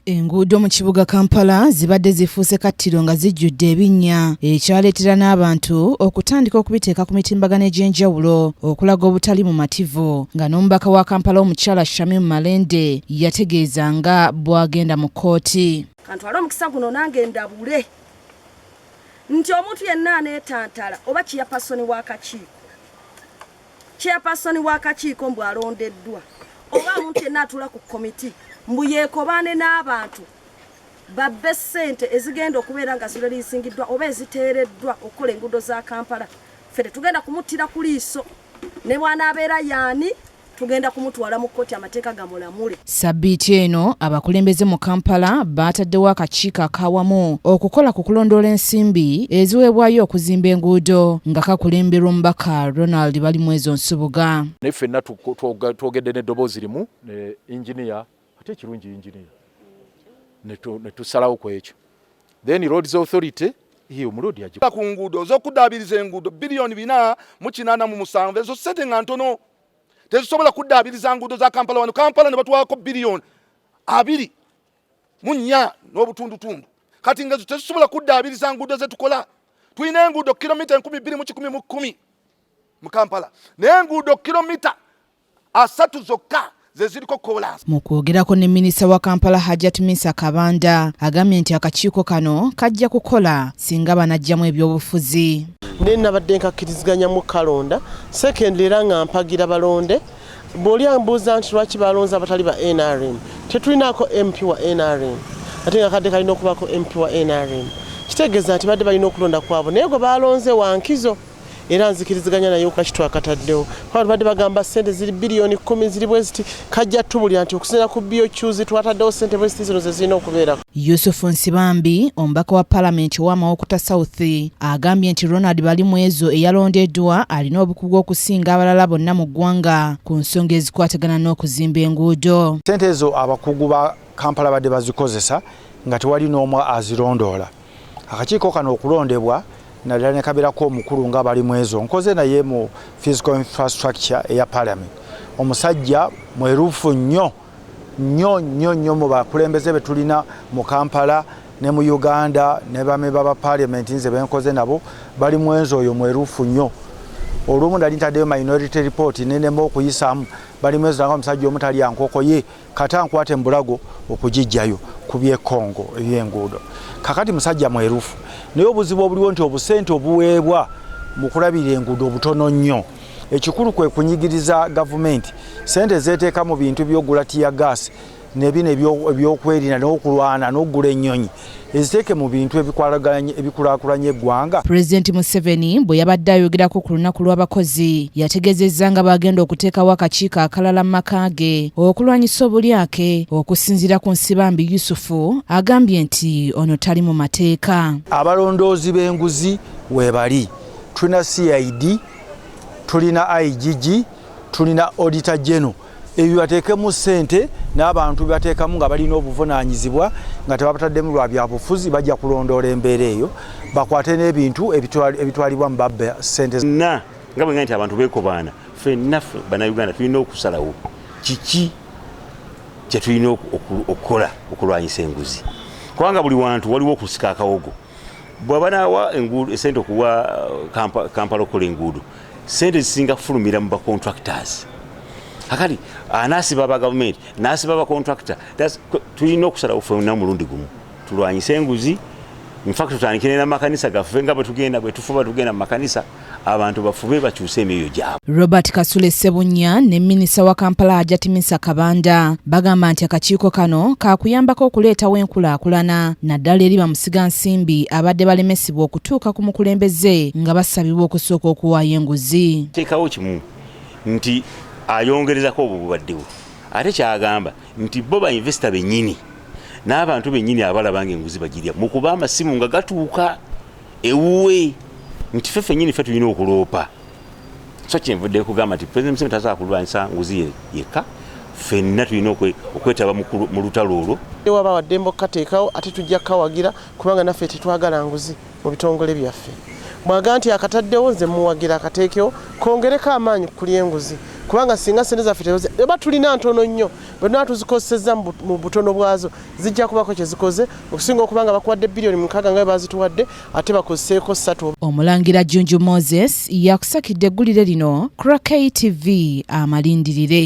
Enguudo mu kibuga Kampala zibadde zifuuse kattiro nga zijjudde ebinnya, ekyaleetera n'abantu okutandika okubiteeka ku mitimbagano egy'enjawulo okulaga obutali bumativu, nga n'omubaka wa Kampala omukyala Shamim Malende yategeeza nga bw'agenda mu kkooti. Kantwale omukisa guno nange ndabule nti omuntu yenna aneetantala oba chairperson w'akakiiko, chairperson w'akakiiko mbu alondeddwa, oba omuntu yenna atuula ku komiti mbu yeekobaane n'abantu babbe ssente ezigenda okubeera nga zireliisingiddwa oba eziteereddwa okukola enguudo za Kampala, ffe tetugenda kumuttira ku liiso, ne bw'anaabeera yaani tugenda kumutwala mu kkooti amateeka gamulamule. Ssabbiiti eno abakulembeze mu Kampala baataddewo akakiiko ak'awamu okukola ku kulondoola ensimbi eziweebwayo okuzimba enguudo nga kakulemberwa omubaka Ronald Balimwezo Nsubuga. Naye ffenna twogedde n'eddoboozi limu ne engineer, ate ekirungi engineer ne tusalawo ku ekyo. Then Roads Authority hiyo omulodi aji ku nguudo ez'okuddaabiriza enguudo biliyoni 487, ezo ssente nga ntono, tezisobola kuddaabiriza nguudo za Kampala. Wano Kampala ne batwalako biliyoni 24 n'obutundutundu, kati nga ezo tezisobola kuddaabiriza nguudo zetukola. Tulina enguudo kilomita 2110 mu Kampala, naye enguudo kilomita 30 zokka ze ziriko koolaasi. Mu kwogerako ne minisita wa Kampala Hajat Minsa Kabanda agambye nti akakiiko kano kajja kukola singa banaggyamu ebyobufuzi. Naye nabadde nkakkiriziganya kalonda, secondly era nga mpagira balonde. Bw'oli ambuuza nti lwaki balonze abatali ba NRM, tetulinaako MP wa NRM, ate nga kadde kalina okubaako MP wa NRM, kitegeeza nti badde balina okulonda kwabo, naye gwe balonze wankizo era nzikiriziganya naye okuba kitwakataddewo, kuba badde bagamba ssente ziri biliyoni 10 ziri bwe ziti. Kajja tubulira nti okusinziira ku BOQs twataddewo ssente bwe ziti, zino ze zirina okubeerako. Yusufu Nsibambi, omubaka wa Palamenti ow'Amawokota South, agambye nti Ronald Balimwezo eyalondeddwa alina obukugu okusinga abalala bonna mu ggwanga ku nsonga ezikwatagana n'okuzimba enguudo. Ssente ezo abakugu ba Kampala badde bazikozesa nga tewali n'omu azirondoola. Akakiiko kano okulondebwa naddala ne kabeerako omukulu nga Balimwezo, nkoze naye mu physical infrastructure eya Parliament, omusajja mwerufu nnyo nnyo nnyo nnyo mu bakulembeze be tulina mu Kampala ne mu Uganda ne bamemba ba Parliament nze benkoze nabo. Balimwezo oyo mwerufu nnyo. Olumu nali ntaddeyo minority report nenema okuyisaamu, Balimwezo nanga omusajja omu talya nkoko ye kata nkwate mbulago okugijjayo ku by'ekongo ebyenguudo. Kakati musajja mwerufu, naye obuzibu obuliwo nti obusente obuweebwa mu kulabirira enguudo obutono nnyo. Ekikulu kwe kunyigiriza gavumenti sente zeteeka mu bintu by'ogula tear gas nebino ebyokwerinda n'okulwana n'okugula ennyonyi, eziteeke mu bintu ebikulaakulanya eggwanga. Pulezidenti Museveni bwe yabadde ayogerako ku lunaku lw'abakozi yategeezezza nga bw'agenda okuteekawo akakiiko akalala mu maka ge okulwanyisa obulyake. Okusinziira ku Nsibambi Yusufu, agambye nti ono tali mu mateeka. Abalondoozi b'enguzi weebali, tulina CID, tulina IGG, tulina Auditor General. Ebyo bateekemu ssente n'abantu bateekamu nga balina obuvunaanyizibwa, nga tebabataddemu lwa byabufuzi, bajja kulondoola embeera eyo bakwate n'ebintu ebitwalibwa mu babba ssente. Na nga bwe nti abantu beekobaana, ffenna ffe Bannayuganda tulina okusalawo kiki kye tulina okukola okulwanyisa enguzi, kubanga buli wantu waliwo okusika akawogo. Bw'aba naawa sente okuwa Kampala okukola enguudo, sente zisinga kufulumira mu bacontractors. Akati anaasiba aba gavumenti, naasiba abacontractor. Tulina okusalawo ffenna omulundi gumu tulwanyise enguzi. Infact tutandikire n'amakanisa gaffe, nga bwe tugenda bwe tufuba tugenda mu makanisa, abantu bafube bakyuse emyoyo gyabwe. Robert Kasule Ssebunya ne minisita wa Kampala Hajat Minsa Kabanda bagamba nti akakiiko kano kaakuyambako okuleetawo enkulaakulana, naddala eri bamusigansimbi abadde balemesebwa okutuuka ku mukulembeze nga basabibwa okusooka okuwaayo enguzi. Teekawo kimu nti ayongerezako obwo bubaddewo, ate kyagamba nti bo ba investor bennyini n'abantu bennyini abalaba nga enguzi bagirya mu kuba amasimu nga gatuuka ewuwe, nti ffe ffennyini ffe tulina okuloopa. So kyenvudde kugamba nti President Museveni tasobola kulwanyisa nguzi yekka, ffenna tulina okwetaba mu lutalo olwo. Waba waddembe okukateekawo, ate tujja kukawagira, kubanga naffe tetwagala nguzi mu bitongole byaffe. Bw'aga nti akataddewo, nze muwagira akateekewo, kongereko amaanyi ku kulya enguzi. Kubanga singa sente zaffe oba tulina ntono nnyo, bwe tunaba tuzikozesezza mu butono bwazo, zijja kubako kye zikoze okusinga okuba nga bakuwadde biliyoni 6 nga bwe bazituwadde, ate bakozeseeko 3. Omulangira Junju Moses yakusakidde eggulire lino ku KTV amalindirire.